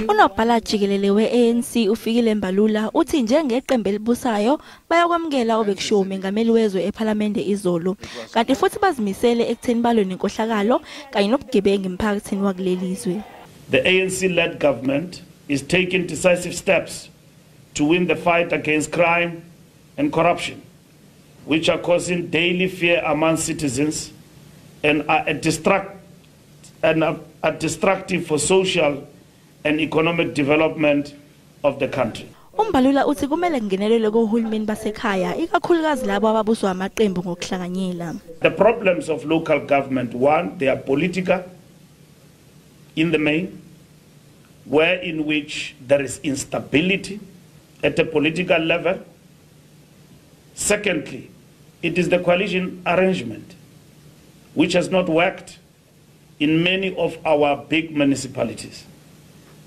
Unobhala jikelele we-ANC uFikile Mbalula uthi njengeqembu elibusayo bayakwamukela obekushiwo umengameli wezwe ePhalamende izolo, kanti futhi bazimisele ekutheni balwe nenkohlakalo kanye nobugebengu emphakathini wakuleli zwe. The ANC-led government is taking decisive steps to win the fight against crime and corruption, which are causing daily fear among citizens and are destructive for social and economic development of the country. UMbalula uthi kumele kungenelelwe kohulumeni basekhaya, ikakhulukazi labo ababuswa amaqembu ngokuhlanganyela. The problems of local government, one, they are political in the main, where in which there is instability at the political level. Secondly, it is the coalition arrangement, which has not worked in many of our big municipalities,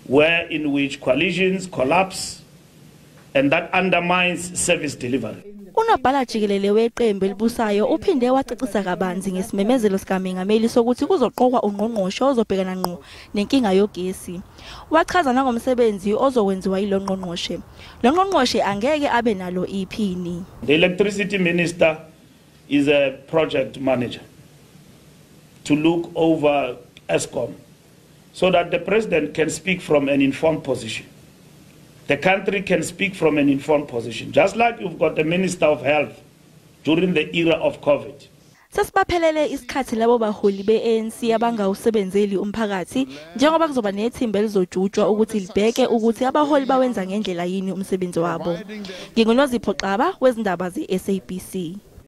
where in which coalitions collapse, and that undermines service delivery. Unobhala jikelele weqembu elibusayo uphinde wacacisa kabanzi ngesimemezelo sikamengameli sokuthi kuzoqokwa ungqongqoshe ozobhekana ngqo nenkinga yogesi. Wachaza nangomsebenzi ozokwenziwa yilo ngqongqoshe. Lo ngqongqoshe angeke abe nalo iphini. The electricity minister is a project manager to look over Eskom so that the president can speak from an informed position. The country can speak from an informed position, just like you've got the Minister of Health during the era of COVID. Sesibaphelele isikhathi labo baholi be-ANC abangawusebenzeli umphakathi, njengoba kuzoba nethimba elizojutshwa ukuthi libheke ukuthi abaholi bawenza ngendlela yini umsebenzi wabo. NginguNozipho Xaba wezindaba ze-SABC.